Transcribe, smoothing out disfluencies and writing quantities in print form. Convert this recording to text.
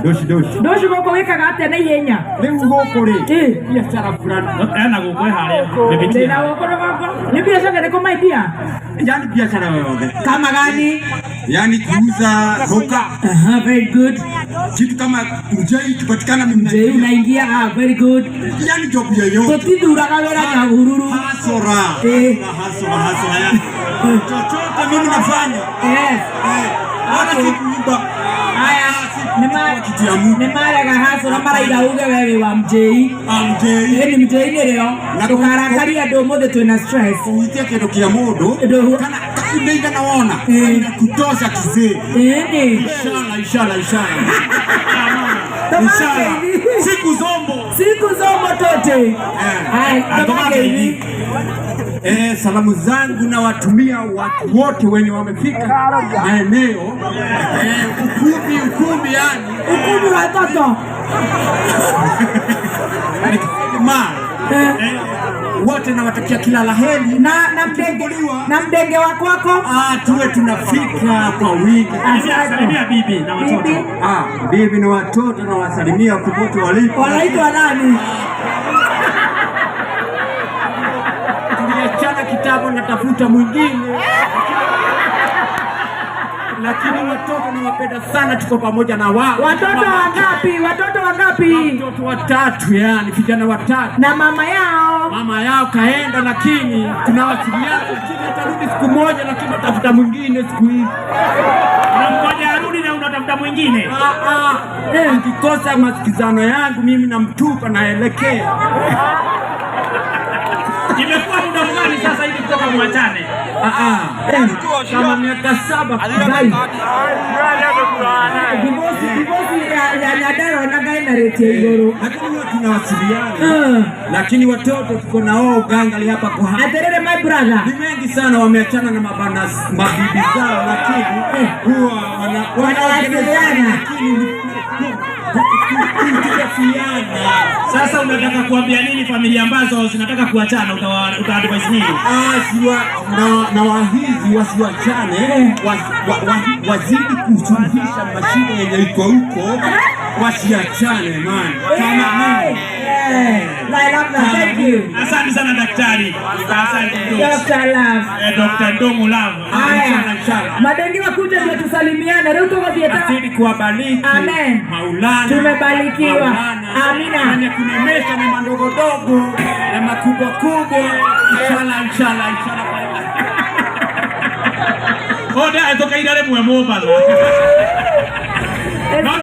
Doshi doshi. Ndoci gũkũ wĩkaga atĩa na ihenya? Rĩu gũkũ rĩ, Ĩ. biacara fulani. Ena gũkũ harĩa. Ndĩna gũkũ rũgongo. Nĩ biacara ĩrĩkũ my dear? Yani biashara yoyote. Kama gani? Yani kuuza hoka. Aha, very good. Kitu kama mjei kipatikana mimi Je, unaingia? Ah, very good. Yani job yoyote. Tũtithuraga wĩra Nyahururu. Hasora. Eh. Hasora, hasora yani. Chochote mimi nafanya. Yes. Eh. Wala Okay. si kuimba. Haya, nĩ Kitu ya Mungu. nĩ marega hasũra maraiga uge we wĩ wa mjei. Mjei. Ĩni mjei nĩrĩo. Ndũkarakarie andũ ũmũthĩ twĩna stress. Kuitia kindu kia mundu kana ndeigana wona Eh. inakutosha kizee. Ĩni. Inshallah, inshallah, inshallah. Inshallah. Tũmakeithi. Siku zombo. Siku zomo tote. Haya, tũmakeithi. Eh, salamu zangu nawatumia watu wote wenye wamefika maeneo eh, ukumbi ukumbi, yani Ukumbi wa toto. ma Eh. wote nawatakia kila laheri Na mdenge na mdenge wa kwako. Ah, tuwe tunafika kwa wingi. Asante. Salimia bibi na watoto. Bibi. Ah, bibi na watoto nawasalimia popote walipo. Wanaitwa nani? Tuliachana kitambo, natafuta mwingine, lakini watoto nawapenda sana, tuko pamoja na wao. Watoto wangapi? Watoto wangapi? Watoto watatu, yani vijana watatu. Na mama yao. Mama yao kaenda, lakini tunawasiliana, lakini atarudi siku moja, lakini natafuta mwingine siku hizi. Unamgoja arudi na unatafuta mwingine. Ah, ah, akikosa masikizano yangu mimi namtupa, naelekea. Imekuwa muda mgani sasa hivi kutoka mwachane? Ah, ah. Kama miaka 7 Gai. Divorce ya Nyandarua na Ngai na rate ya igũrũ. Lakini huwa tunawasiliana, lakini watoto tuko na wao gangali hapa kwa hapa. Atĩrĩrĩ my brother. Ni wengi sana wameachana na mabana mabibi zao, lakini huwa Wanawasiliana. Lakini kuhitilafiana. Sasa unataka kuambia nini familia ambazo zinataka kuachana, uta advise nini? Ah, siwa, na wahizi wasiwachane, wazidi kusuluhisha mashida yenye iko huko, wasiachane man, kama mimi. Eh, I love that. Thank you. Asante sana daktari. Asante Doc. Dr. Love. Eh, Dr. Ndongo Love. Haya. Inshallah, inshallah. Madengi wakuja ndio tusalimiane. Leo tuko Azidi kuwabariki. Amen. Maulana. Tumebarikiwa. Maulana. Amina. Mwenye kunemesha na madogodogo na makubwa kubwa. Inshallah, inshallah, inshallah. Oda etoka ira rĩmwe Mombasa. No.